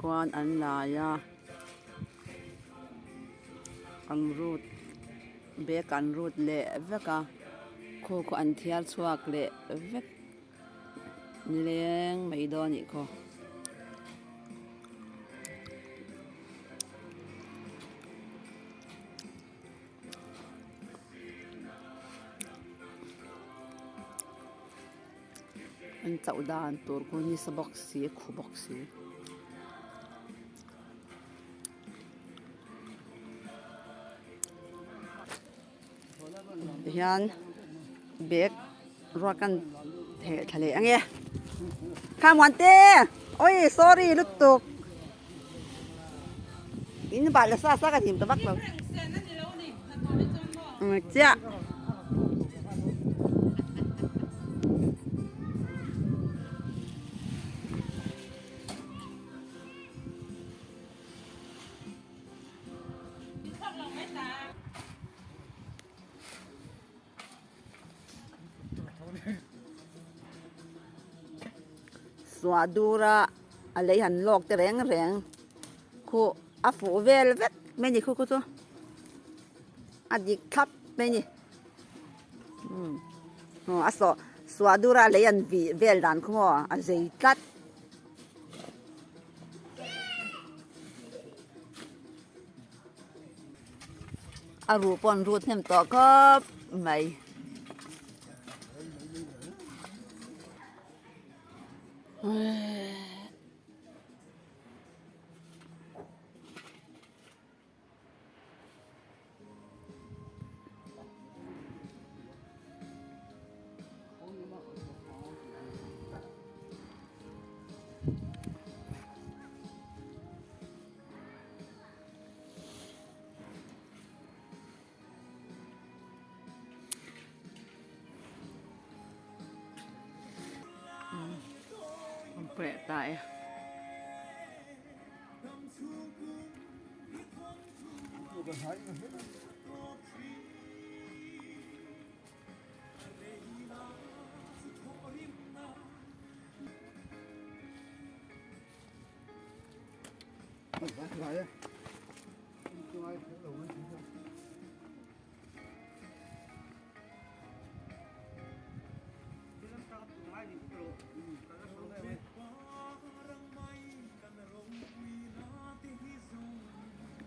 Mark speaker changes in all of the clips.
Speaker 1: khuan an lai a an rut bag an rut leh vek a khu khu an thiar chhuak leh vek nileng mai dawn a nih khaw. An chauh dan tur khu nisa bawk si a khu bawk si. Tihian bag ruak an theh thla leh ange kha muante oi sorry lutuk in bal la sa sa ka hnim ta vak lo chiah. Suah dura a lei han lawk te reng reng khuh a fuh vel vek mai a ni khu khu chu a dik thlap mai a ni umm a sawh suah dura a lei an vih vel dan kha maw a zei tlat. A ruh pawh an rut hnem tawh khawp mai. Ta e.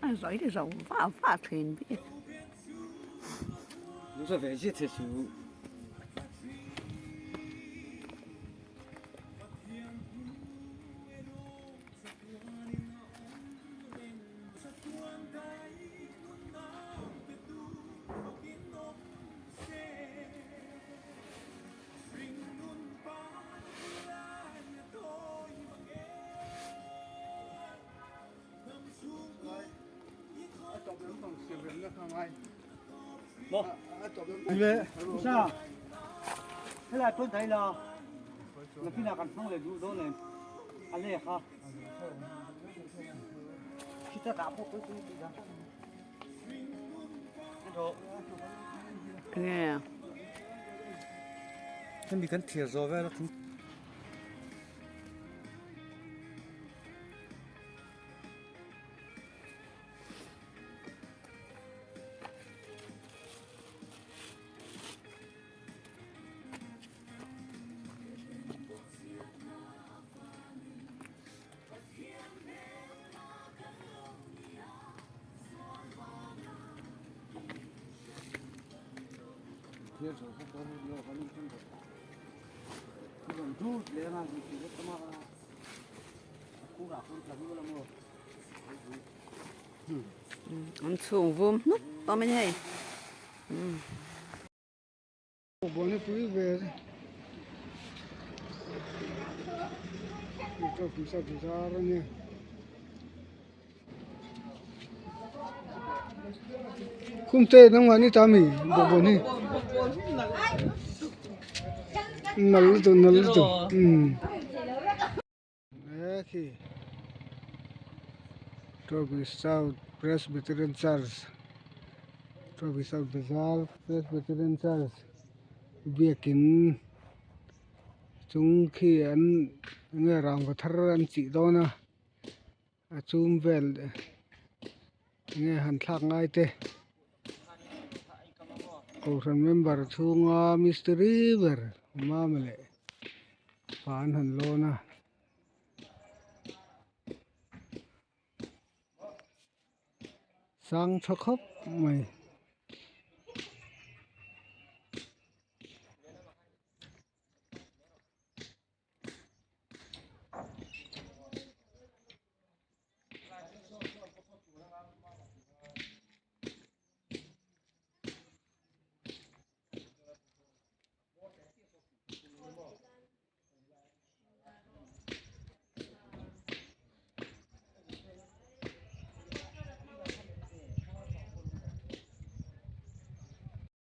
Speaker 1: A zawi zo va va thin bik. Nge.
Speaker 2: Hemi kan thlir zawh vel a thing.
Speaker 1: An chhung vum hnuk awm a ni hei.
Speaker 2: Khumte nangmah ni ta mi bawhbawn hi nal lutuk nal lutuk umm he khi Toby South Presbyterian Church Toby South Bazar Presbyterian Church biakin chung khi an enge rangva thar an chih dawn a. A chum vel enge han thlak ngai te kohhran member chhunga mistiri ber mama leh pa an han lawn a. Sang tha khawp mai.